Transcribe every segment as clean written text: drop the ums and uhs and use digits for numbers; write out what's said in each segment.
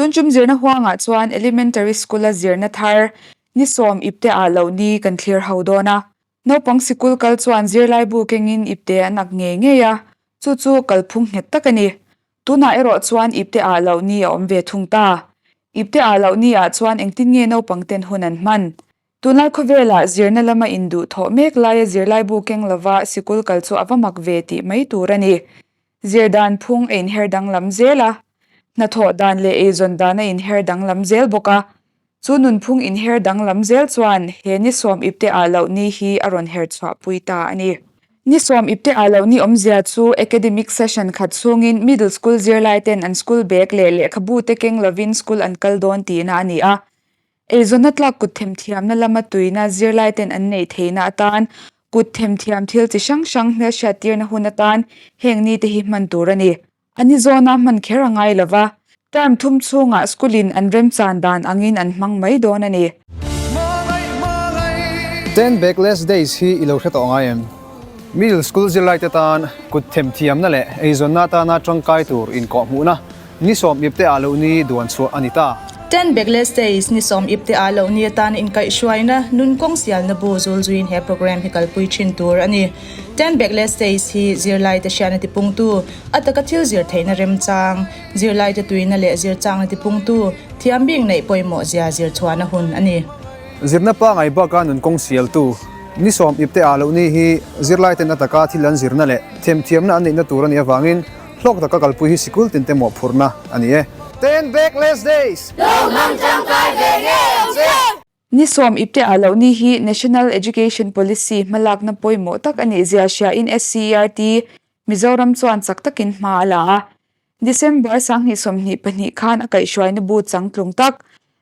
Tun tum zirna huangah chuan Elementary School-a zirna thar ni sawm ipte ah loh ni kan thlir ho dawn a. Naupang sikul kal chuan zirlaibu kengin ipte an ak ngei ngei a, chu chu kalphung nghet tak a ni. Tunah erawh chuan ipte ah loh ni a awm ve thung ta. Ipte ah loh ni ah chuan engtin nge naupang ten hun an hman? Tunlai khawvelah zirna lama induh thawh mek laia zirlaibu keng lova sikul kal chu a va mak ve tih mai tur a ni. Zir dan phung a inher danglam zel a, hnathawh dan leh eizawn dan a inher danglam zel bawk a. Chu nunphung inher danglam zel chuan he ni sawm ipte ah loh ni hi a rawn her chhuahpui ta a ni. Ni sawm ipte ah loh ni awmzia chu academic session khat chhungin middle school zirlai ten an school bag leh lehkhabu te keng lovin school an kal dawn tihna a ni a. Eizawnna tlak kut themthiamna lama tuina zirlai ten an neih theihna atan kut themthiam thil chi hrang hrang hmelhriattirna hun atan heng ni te hi hman tur a ni. A ni zawna hman kher a ngai lo va, term thum chhungah school in an remchan dan angin an hmang mai dawn a ni. Ten Backless Days hi i lo hre tawh ngai em? Middle school zirlaite tan kut themthiamna leh eizawnna atana tangkai tur inkawhhmuhna Ni sawm ipte ah loh ni duan chhuah a ni ta. Ten Backless Days ni sawm ipte ah loh ni atan inkaihhruaina nun kawng sialna bu zul zuiin he program hi kalpui thin tur a ni. Ten Backless Days hi zirlaite hriatna tipungtu, a taka thil zir theihna remchang, zirlaite tuina leh zirchangna tipungtu, thiam bik neih pawimawh zia zir chhuahna hun a ni. Zirna pangai baka nun kawng sialtu, ni sawm ipte ah loh ni hi zirlaiten a taka thil an zirna leh themthiamna an neihna tur a nih avangin Hlawk taka kalpui hi sikul tinte mawhphurhna a ni e. Ten back less days! Lo hmang tangkai ve ngei ang che! Ni sawm ipte ah loh ni hi National Education Policy hmalakna pawimawh tak a nih zia hriain SCERT Mizoram chuan chak takin hma a la a. December 2022 khan a kaihhruaina bu changtlung tak,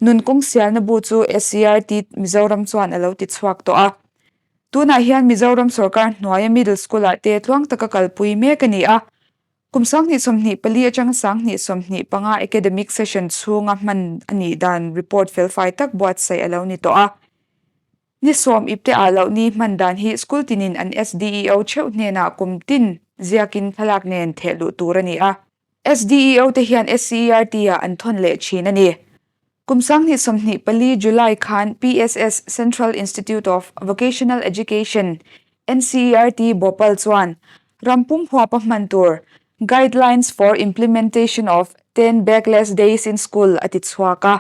nun kawng sialna bu chu SCERT Mizoram chuan a lo ti chhuak tawh a. Tunah hian Mizoram sorkar hnuaia middle school ah te tluang taka kalpui mek a ni a. Kum 2024 atanga 2025 academic session chhunga hman a nih dan report felfai tak buatsaih a lo ni tawh a. Ni sawm ipte ah loh ni hman dan hi school tinin an SDEO theuh hnenah kum tin ziakin thlalak nen thehluh tur a ni a. SDEO te hian SCERT ah an thawn leh thin a ni. Kum 2024 July khan PSS Central Institute of Vocational Education, NCERT, Bhopal chuan ram pum huapa hman tur Guidelines for Implementation of 10 Bagless Days in School a ti chhuak a.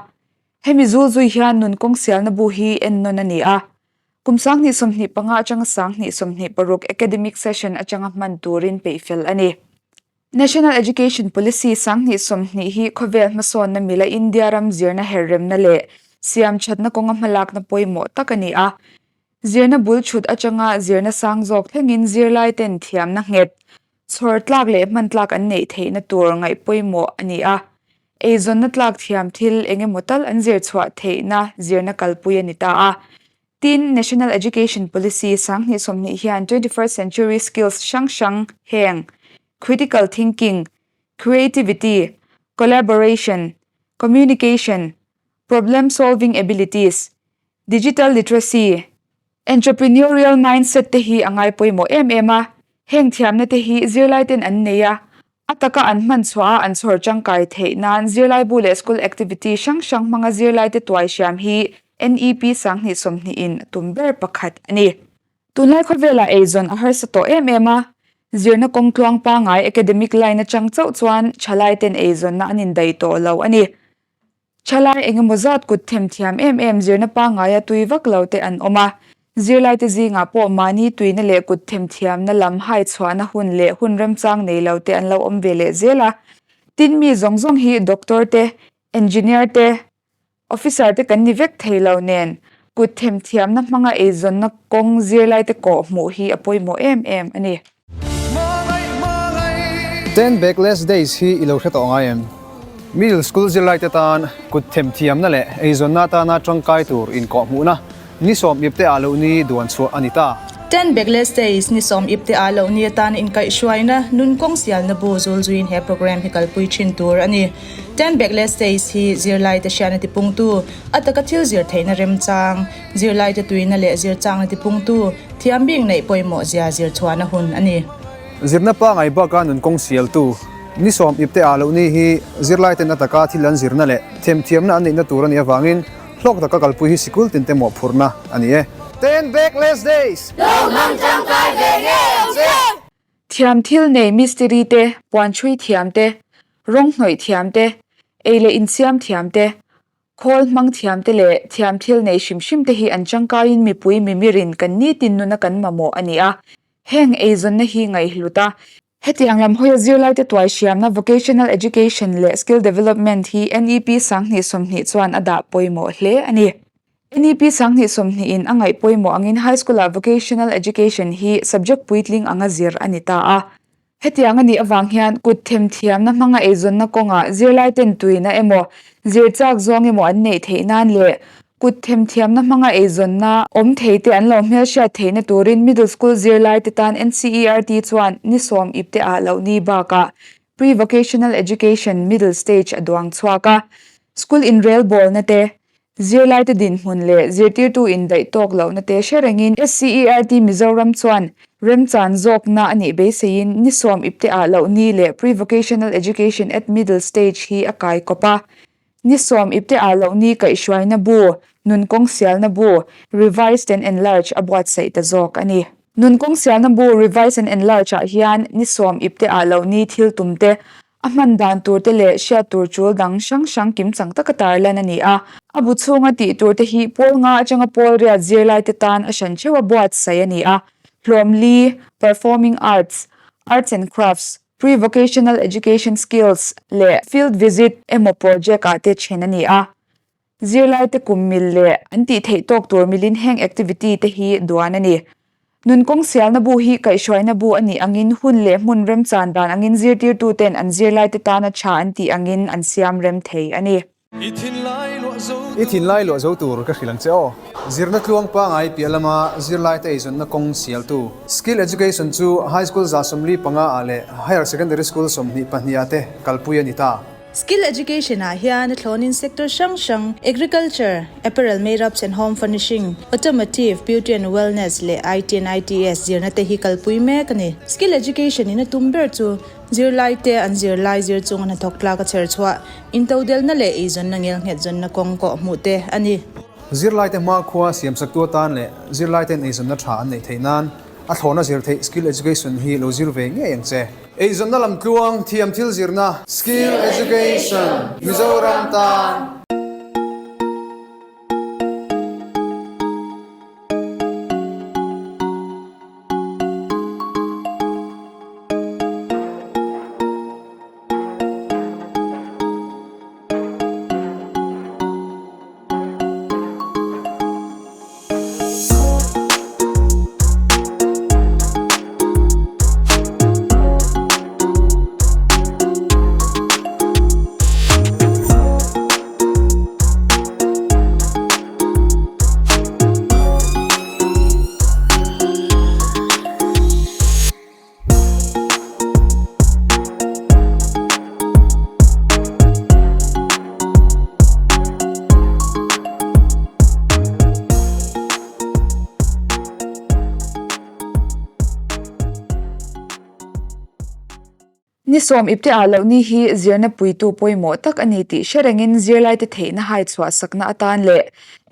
Hemi zul zui hian nun kawng sialna bu hi ennawn a ni a. Kum 2025 atanga 2026 academic session atanga hman turin peihfel a ni. National Education Policy 2020 hi khawvel hmasawnna mila India ram zirna herremna leh siam thatna kawnga hmalakna pawimawh tak a ni a. Zirna bul chhut atanga zirna sang zawk thlengin zirlai ten thiamna nghet, chhawr tlak leh hman tlak an neih theihna tur ngaih pawimawh a ni a. Eizawnna tlak thiam thil eng emaw tal an zir chhuah theihna zirna kalpui a ni ta a. Tin, National Education Policy 2020 hian 21st century skills hrang hrang heng, critical thinking, creativity, collaboration, communication, problem solving abilities, digital literacy, entrepreneurial mindset te hi a ngai pawimawh em em a, heng thiamna te hi zirlai ten an nei a, A taka an hman chhuah a an chhawr tangkai theih nan zirlaibu leh school activity hrang hrang hmanga zirlaite tuai hriam hi NEP 2020 in a tum ber pakhat a ni. Tunlai khawvelah eizawn a harsa tawh em em a, zirna kawng tluang pangai academic line atang chauh chuan thalaiten eizawnna an indaih tawh lo a ni. Thalai engemaw zat kut themthiam em em zirna pangaia tui vak lo te an awm a, zirlaite zingah pawh mahni tuina leh kut themthiamna lam hai chhuahna hun leh hun remchang nei lo te an lo awm ve leh zel a. Tin mi zawng zawng hi doctor te, engineer te, officer te kan ni vek thei lo nen kut themthiamna hmanga eizawnna kawng zirlaite kawh hmuh hi a pawimawh em em a ni. Ten Backless Days hi i lo hre tawh ngai em? Middle school zirlaite tan kut themthiamna leh eizawnna atana tangkai tur inkawhhmuhna ni sawm ipte ah loh ni duan chhuah a ni ta. Ten Backless Days ni sawm ipte ah loh ni atan inkaihhruaina nun kawng sialna bu zul zuiin he program hi kalpui thin tur a ni. Ten Backless Days hi zirlaite hriatna tipungtu, a taka thil zir theihna remchang, zirlaite tuina leh zirchangna tipungtu, Thiam bik neih pawimawh zia zir chhuahna hun a ni. Zirna pangai baka nun kawng sialtu. Ni sawm ipte ah loh ni hi zirlaiten a taka thil an zirna leh themthiamna an neihna tur a nih avangin hlawk taka kalpui hi sikul tinte mawhphurhna a ni e. Ten back less days! Lo hmang tangkai ve ngei ang che! Thiam thil nei mistiri te, puan chhui thiam te, rawng hnawih thiam te, ei leh insiam thiam te, Khawl hmang thiamte leh thiam thil nei hrim hrim te hi an tangkaiin mipui mimirin kan nitin nuna kan mamawh a ni a. Heng eizawnna hi ngaihhlut a. Hetiang lam hawia zirlaite tuai hriamna Vocational Education leh Skill Development hi NEP 2020 chuan a dah pawimawh hle a ni. NEP 2020 in a ngaih pawimawh angin High School ah Vocational Education hi subject puitling anga zir a ni ta a. Hetiang a nih avang hian kut themthiamna hmanga eizawnna kawngah zirlaiten tuina emaw, zir chak zawng emaw an neih theih nan leh kut themthiamna hmanga eizawnna awm theite an lo hmelhriat theihna turin Middle School zirlaite tan NCERT chuan ni sawm ipte ah loh ni bakah Pre-Vocational Education Middle Stage a duang chhuak a. School inrelbawlna te, Zirlaite dinhmun leh zirtirtu indaih tawk lohna te hre rengin SCERT Mizoram chuan remchan zawkna a nih beiseiin ni sawm ipte ah loh ni leh Pre-Vocational Education at Middle Stage hi a kai kawp a. Ni sawm ipte ah loh ni kaihhruaina bu, nunkawng sialna bu, Revised and Enlarged a buatsaih ta zawk a ni. Nunkawng sialna bu Revised and Enlarged ah hian ni sawm ipte ah loh ni thil tum te, A hman dan tur te leh hriat tur tul dang hrang hrang kimchang taka tarlan a ni a. A bu chhunga tih tur te hi pawl nga atanga pawl riat zirlai te tan a hran theuh a buatsaih a ni a. Hlawm li, Performing Arts, Arts and Crafts, Pre-Vocational Education Skills leh Field Visit emaw project ah te then a ni a. Zirlaite kum mil leh an tih theih tawk tur milin heng activity te hi duan a ni. Nun kawng sialna bu hi kaihhruaina bu a nih angin hun leh hmun remchan dan angin zirtirtuten an zirlaite tana tha an tih angin an siam rem thei a ni. I thinlai luah zo tur ka hrilh ang che aw. Zirna tluang pangai piah lama zirlaite eizawnna kawng sialtu Skill Education chu High School 75 ah leh Higher Secondary School 22 ah te kalpui a ni ta. Skill Education ah hian a thlawnin sector hrang hrang, Agriculture, Apparel Made-ups and Home Furnishing, Automotive, Beauty and Wellness leh IT and ITS zirna te hi kalpui mek a ni. Skill Education in a tum ber chu zirlai te an zirlai zir chunga hnathawk tlak a chher chhuah, intodelna leh eizawnna ngelnghet zawnna kawng kawh hmuh te a ni. Zirlaite hmakhua siamsaktu atan leh zirlaite'n eizawnna tha an neih theih nan a thlawna zir theih Skill Education hi lo zir ve ngei ang che. Eizawnna lamtluang thiam thil zirna Skill Education Mizoram tan. Ni sawm ipte ah loh ni hi zirna puitu pawimawh tak a ni tih hre rengin zirlaite theihna hai chhuah sakna atan leh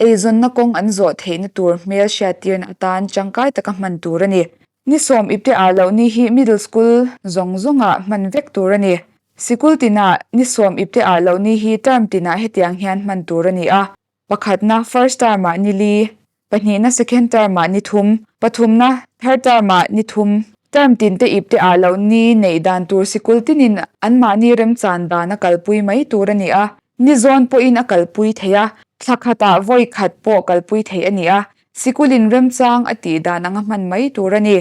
eizawnna kawng an zawh theihna tur hmel hriattirna atan tangkai taka hman tur a ni. Ni sawm ipte ah loh ni hi middle school zawng zawngah hman vek tur a ni. Sikul tinah ni sawm ipte ah loh ni hi term tinah hetiang hian hman tur a ni a. Pakhatna first term ah ni li, pahnihna second term ah ni thum, pathumna third term ah ni thum. Term tinte ipte ah loh ni neih dan tur sikul tinin anmahni remchan dan a kalpui mai tur a ni a. Ni zawn pawhin a kalpui thei a, thla khatah vawi khat pawh kalpui theih a ni a. Sikulin remchang a tih dan anga hman mai tur a ni.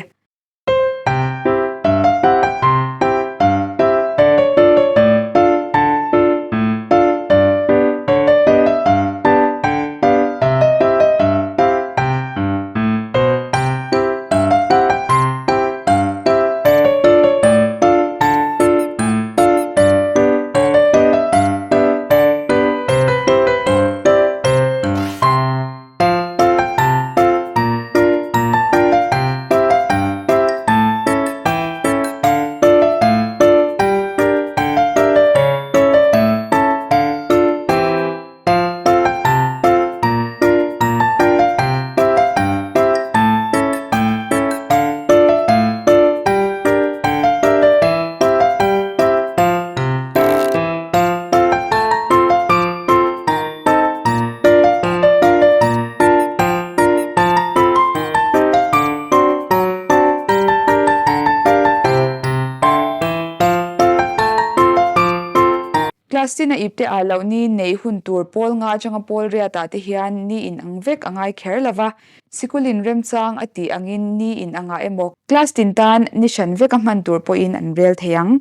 Class tina ipte ah loh ni neih hun tur pawl nga atanga pawl riat ah te hian ni in ang vek a ngai kher lo va, sikul in remchang a tih angin ni in angah emaw class tin tan ni hran vek a hman tur pawhin an rel thei ang.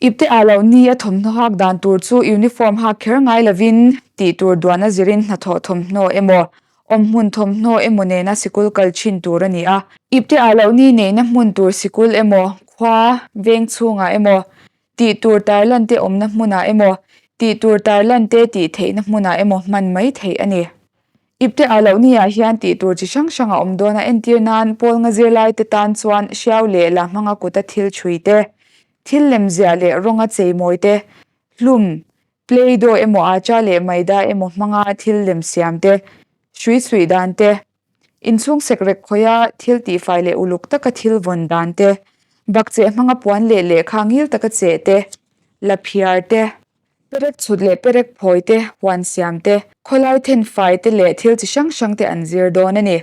Ipte ah loh ni a thawmhnaw hak dan tur chu uniform hak kher ngai lovin tih tur duan a zirin hnathawh thawmhnaw emaw awmhmun thawmhnaw emaw nena sikul kal thin tur a ni a. Ipte ah loh ni neihna hmun tur sikul emaw khua veng chhungah emaw Tih tur tarlan te awmna hmunah emaw, tih tur tarlan te tih theihna hmunah emaw hman mai theih a ni. Ipte ah loh ni ah hian tih tur chi hrang hrang a awm dawn a, entir nan pawl nga zirlai te tan chuan hriau leh la hmanga kuta thil chhui te, thil lem ziah leh rawnga chei mawi te, hlum, play doh emaw acha leh maida emaw hmanga thil lem siam te, hrui chhuih dan te, Inchhung sekrek khawia thil tihfai leh uluk taka thil vawn dan te, bakcheh hmanga puan leh lehkha ngil taka cheh te, la phiar te, perek chhut leh perek phawi te, huan siam te, khawlai thenfai te leh thil chi hrang hrang te an zir dawn a ni.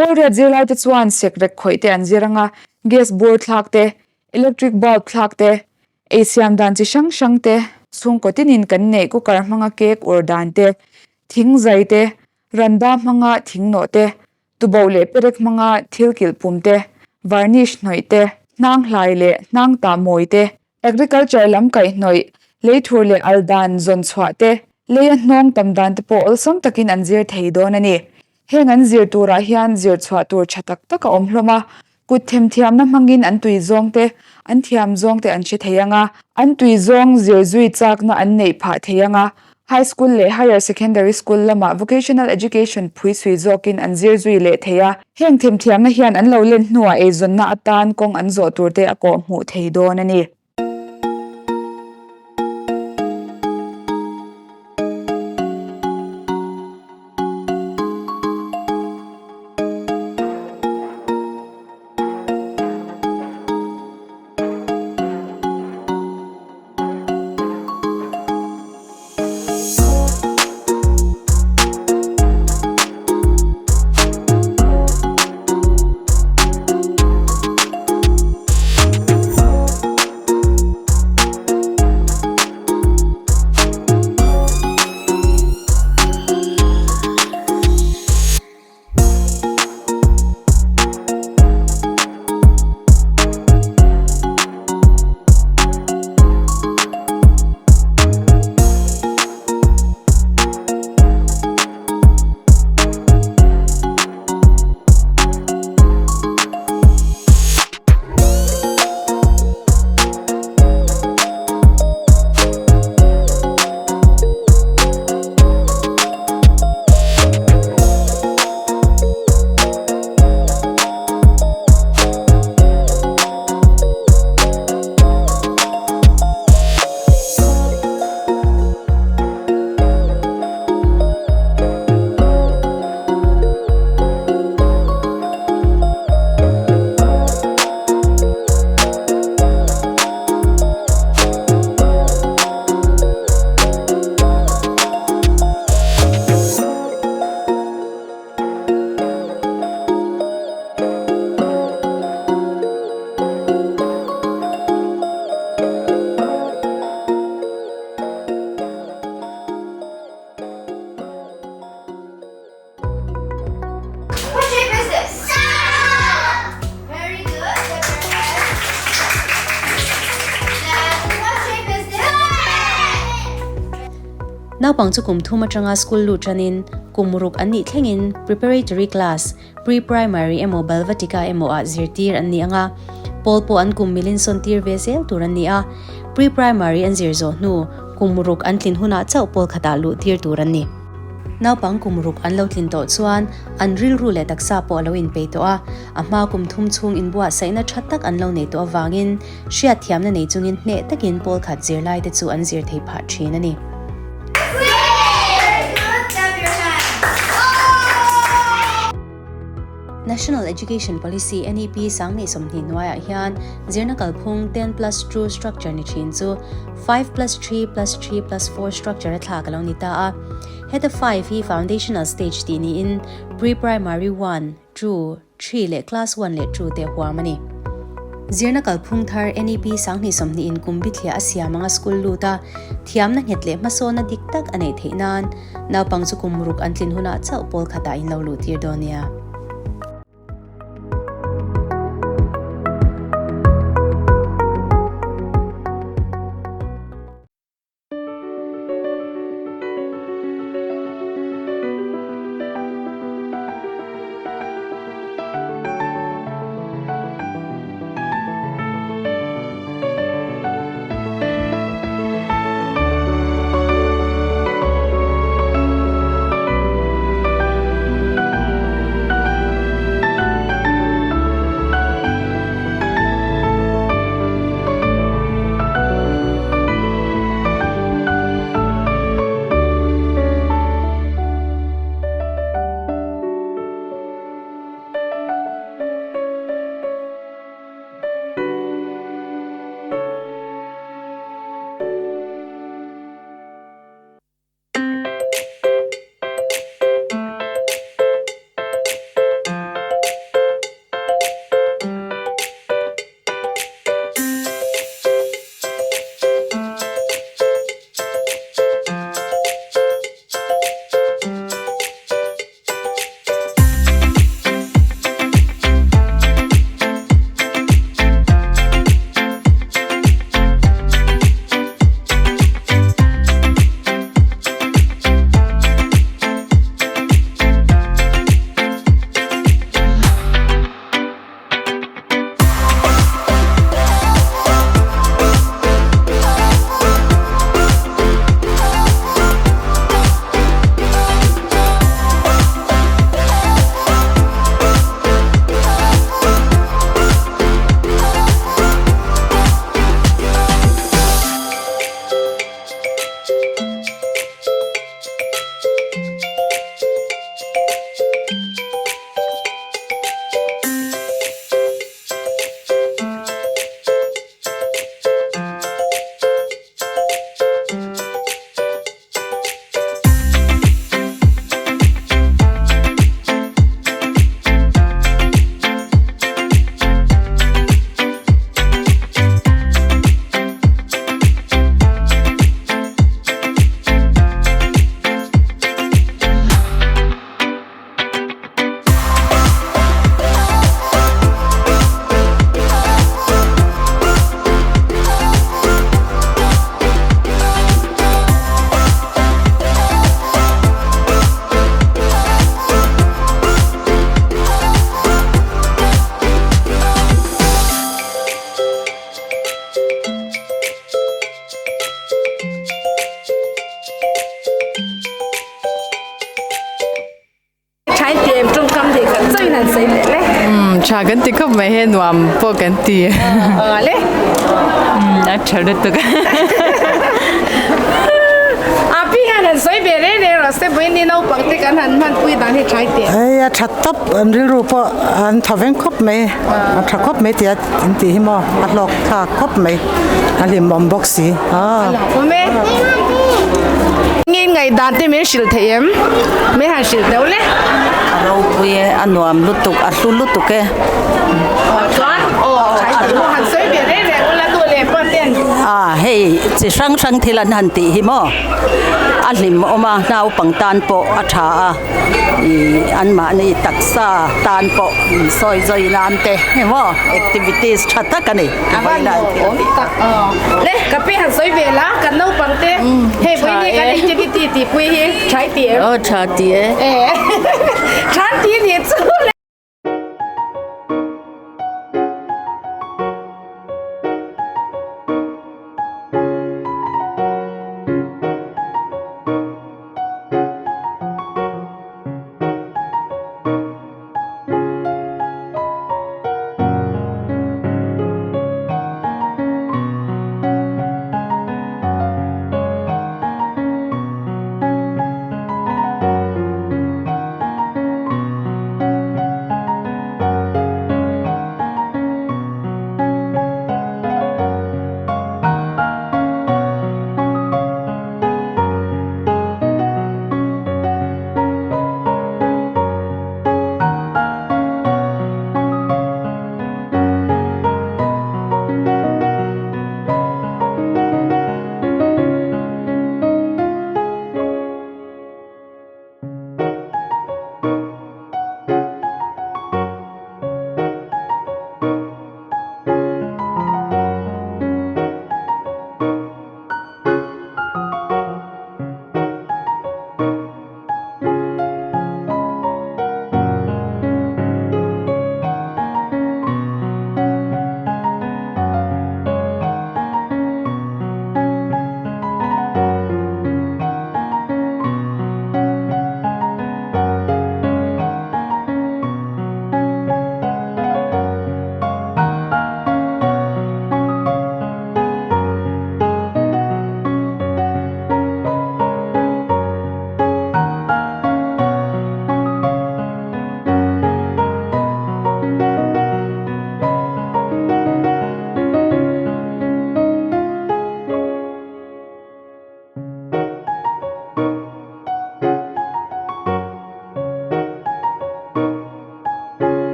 Pawlriat zirlaite chuan sekrek khawih te an zir anga gas bur thlak te, Electric bulb thlak te, ei siam dan chi hrang hrang te, chhungkaw tinin kan neih cooker hmanga cake ur dan te, thing zai te, randa hmanga thing nawh te, tuboh leh perek hmanga thil kilh pum te, varnish hnawih te, hnang hlai leh hnang tah mawi te, agriculture lam kaihhnawih, leithur leh al dan zawn chhuah te, leia hnawng tam dan te pawh awlsam takin an zir thei dawn a ni. Heng an zir turah hian zir chhuah tur tha tak tak a awm hlawm a, kut themthiamna hmangin an tui zawng te, an thiam zawng te an hre thei ang a, an tui zawng zir zui chakna an neih phah thei ang a, High School leh Higher Secondary School lamah Vocational Education phui chhui zawkin an zir zui leh thei a, heng themthiamna hian an lo len hnuah eizawnna atan kawng an zawh tur te a kawh hmuh thei dawn a ni. What shape is this? Circle! Very good. Clap your hands. Then what shape is this? Naupang chu kum thum atanga school lut tanin kum ruk an nih thlengin preparatory class, pre-primary emaw Balvatika emaw ah zirtir an ni anga, pawl pawh an kum milin sawn tir ve zel tur an ni a, pre-primary an zir zawh hnu kum ruk an tlin hunah chauh pawl khatah luh tir tur an ni. Naupang kum ruk an lo tlin tawh chuan an rilru leh taksa pawh a lo inpei tawh a, a hma kum thum chhung inbuatsaihna tha tak an lo nei tawh avangin hriatthiamna nei chungin hneh takin pawl khat zirlaite chu an zir thei phah thin a ni. National Education Policy, NEP, 2020 hnuaiah hian zirna kalphung 10+2 structure ni thin chu 5+3+3+4 structure a thlak a lo ni ta a. Heta five hi foundational stage tih niin pre-primary one, two, three leh class one leh two te huam a ni. Zirna kalphung thar NEP 2020 in kum bithliah a siam anga school lut a, thiamna nghet leh hmasawnna dik tak a neih theih nan naupang chu kum ruk an tlin hunah chauh pawl khatah in lo luh tir dawn nia. Thain ti em tawngkam thei khat chauhin an sawi leh le. Umm tha kan ti khawp mai he nuam pawh kan ti. Aw le. Umm a tha lutuk. A pi hian han sawi ve reng reng rawh se vawiin naupang te kan han hmanpui dan hi thain ti. Hei a tha tawp an rilru pawh an tha veng khawp mai a tha khawp mai tia an tih hi maw a hlawk thlak khawp mai a hlimawm bawk si a lawm e nge ngaihdan te min hrilh theih em min han hrilh deuh le a ropui e a nuam lutuk a hlu lutuk e chuan aw han sawi ve reng reng ula nu leh pa ten a hei chi hrang hrang thil an han tih hi maw a hlimawm a naupang tan pawh a tha a. Ih anmahni taksa tan pawh insawi zawi nan te emaw activities tha tak a ni. A van lawm tak le ka pi han sawi ve la kan naupang te hei vawiin kan activity tih pui hi tha i ti em? Aw tha ti e. Tha ti nih chu le.